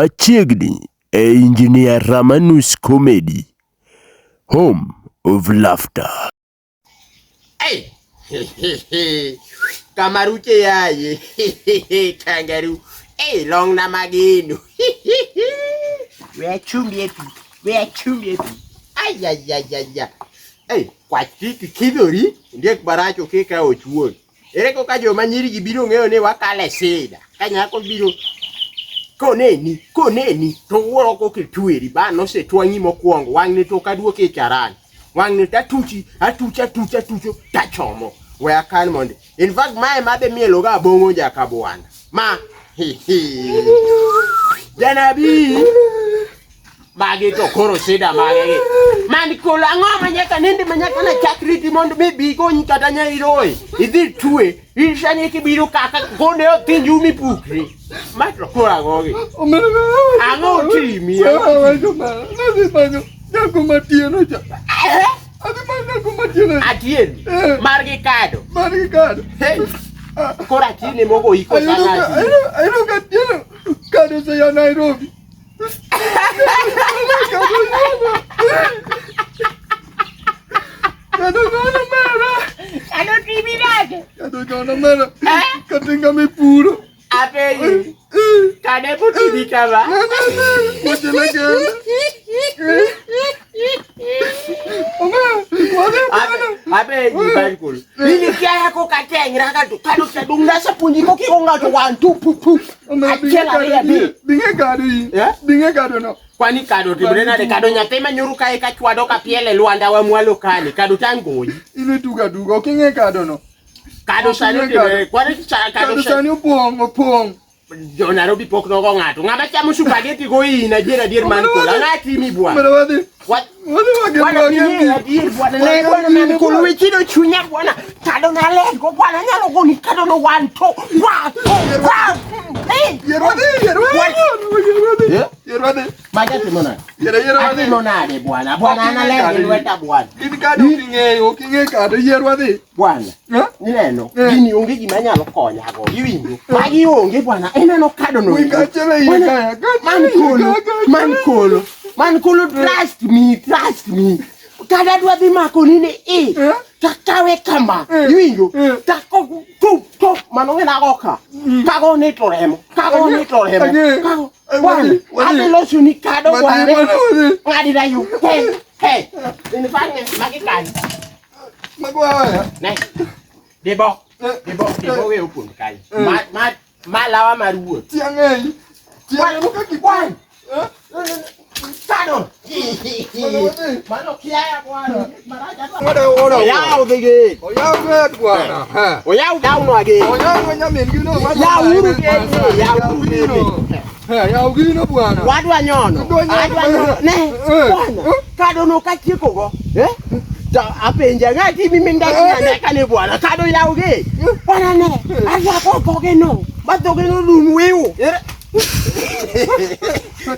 Machiegni e Engineer Ramanus Comedy, home of laughter. Hey! Kamaruche yaye. Kangaroo. Hey, long na mageno. We achumbi pi. We achumbi pi. Ay ay ay ay ay. Hey, kwach kik kidhori, ndiek baracho kika ochuon. Ere koka joma nyiri gi biro ng'eyo ni wakale sida. Ka nyako biro koneni, koneni to wuoro koka itweri ba nosetwang'i mokwongo wang'ni to ok aduoki e charani. Wang'ni tatuchi, atucho, atucho, atucho, tachomo. We akan mondi. In fact, mae madhi mielo ga abong'o jaka bwana. Ma, janabi. Magi to koro sida mage gi. Man kolo ang'o ma nyaka nende ma nyaka na chak riti mondo mi bi konyi kata nya iroe. Idhi twe. In sani kibiro kaka kone othinj umi pukri. Ma to koro ang'o gi? Ang'o timi? Nyako matieno cha. Adhi manyo nyako matieno. Atien. Eh. Margi kado. Margi kado. Hey. Koro atien mogo iko Ayudo sana. ka ayudo ka Atieno kado oseya Nairobi. Kado nyono mera. Kado timi nade? Kado nyono mera. Eh? Katinga mipuro. Apenji. Kade putimi kama. Wuochena kende. Apenji Michael. Nini kia yako katengra kado kado sadung nasa punji ko kiko ngato one two pu pu. Achiel ariyo adek. Binge kado in. Eh? Binge kado no. Kwani kado timre nade kado nyathi manyuru kae ka chwado ka piel e lwanda wa mwalo kani kado tangoyi. In itugo aduga ok ing'e kado no. Kado sani Ok ing'e otimre kwani kado Kado sani sani opong' opong'. Jo Nairobi pok nogo ng'ato. Ng'ama chamo spaghetti go in adier adier man kola. Ang'a timi bwana. Mera wadhi. Wat Wadhi wage Bwana wage mimi mbi. adier bwana ne bwana man kolo weche chunya bwana. Kado na lego bwana nyalo goni kado no one two one two one. Hey! Yier wadhi, yier wadhi. Yier wadhi. Eh? Yier wadhi. Maja timo nade? Yier yier wadhi. Atimo nade bwana? Bwana Ok an ing'e aler kado gi in. lweta bwana. In kado ok ing'eyo, ok ing'e kado. Yier wadhi. Bwana. Eh? Ineno, Eh. gini onge gima nyalo konyago. Iwinjo? Magi onge bwana. Ineno kado no. Wi kachiel e iye Bwana, kaya, kachiel Man e iye kolo, kaya, kachiel man e iye. kolo, man kolo, trust me, trust me. Kata dwa dhi mako ni ni i, Eh? takawe kama, Eh. iwinjo? Eh. Tako, tu, tu, mano ng'ena go ka. Kago ni to remo, kago ni to remo. Ang'e. Kago, Eh, bwana, wadhi, wadhi. adhi loso ni kado Wadhi, bwana. bwana, wadhi. Ng'adi na yu, hey, hey. In fact, magi kanyo. Mago waya. Ne, dibo, Eh, dibo, dibo we opon kanyo. Eh. Ma, ma, ma lawa mar wuoth. Tiang' ei. Tiang' emo kaka Bwana. Eh? Kado. Bwana, wadhi. Mano kiaya bwana. Maraja Ora, ora, ora. Oyaw dhi gate. Oyaw gate bwana. Eh. Oyaw dawno again. Oyaw nyamin gino. Yaw uru gate. Yaw uru gate. Eh, yaw gino bwana. Wadwa nyono. Wadwa nyono. Adwa nyono. Ne. Eh. Bwana. Eh. Kado no katieko go. Eh? To apenja ng'ati mi mindaki Eh. na kane bwana. Kado yaw gate. Bwana ne. Arwako dhoge no. Ma dhoge no dum wiu. Eh,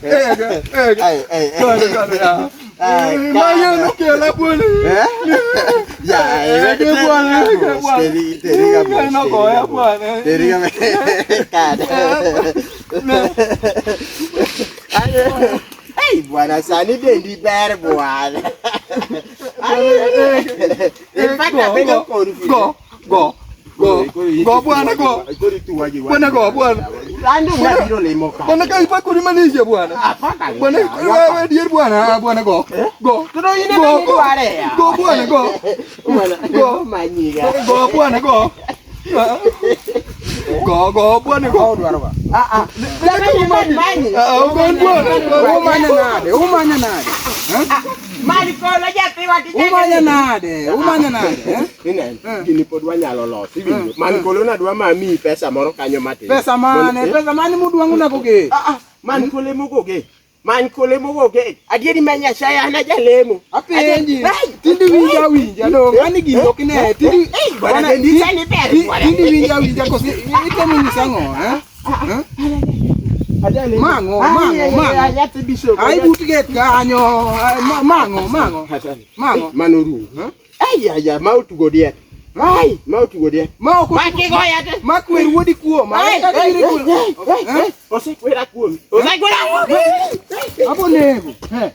eh, eh. Ai, ai, ai. Kado, kado, ya. Ai, Eh, Mayo nokela bwana. Eh? Ya, Eh, ke bwana, ke bwana. Teri, teri ka Eh, nogoya bwana. Teri ka Kado. Hey, bwana sani dendi ber bwana. In fact, Go, abedo go, confident. Go, go, go. Go bwana, go. Bwana, go, bwana. Ando ngabiro limo ka. Bwana ka ipakori Malaysia bwana. Apaka. Bwana wewe dier bwana, ah, bwana go. Go. To in Go, ema go. nidware ya. Go bwana, go. Bwana, Go. manyiga. Go bwana, go. Go, go bwana, go. Ah ah. Manyi. Ah, ugon bwana. Umanya nade? Umanya nade? Mani kolo nyathi wati Umanya nade? Umanya nade? Eh? Ineno, gini pod wanyalo loso, iwinjo? Man kolo nadwa mamiyi pesa moro kanyo matin. Pesa mane? Mondo- Pesa mane mudwang'o nago ge? Ah, ah, man kole mogoge. Man kole mogoge. Adieri ma Nyasaye an ajalemo. Apenji. Ai, Tindi winja winja dong. Ani gini ok ine. Tindi Eh, bwana, dendi sani ber, bwana. Tindi winja winja kosi itemo nyisa ang'o? Eh? Eh? Ajalemo. Mang'o, Ai, mang'o, ai, mang'o. ai, nyathi bishop. Ai but gate kanyo. Ai, Mang'o, mang'o. Mang'o. Mano rumo. Ai, ai, ai, ma otugo diel. Ai, ma otugo diel. Ma ok Ma kigoya te. Ma kwer wuodi kuoma. Ai, Kaka ai, in ai, iku- ai, ai, Eh? Osekwera kuomi. Osekwera kuomi. Abo nego. Eh.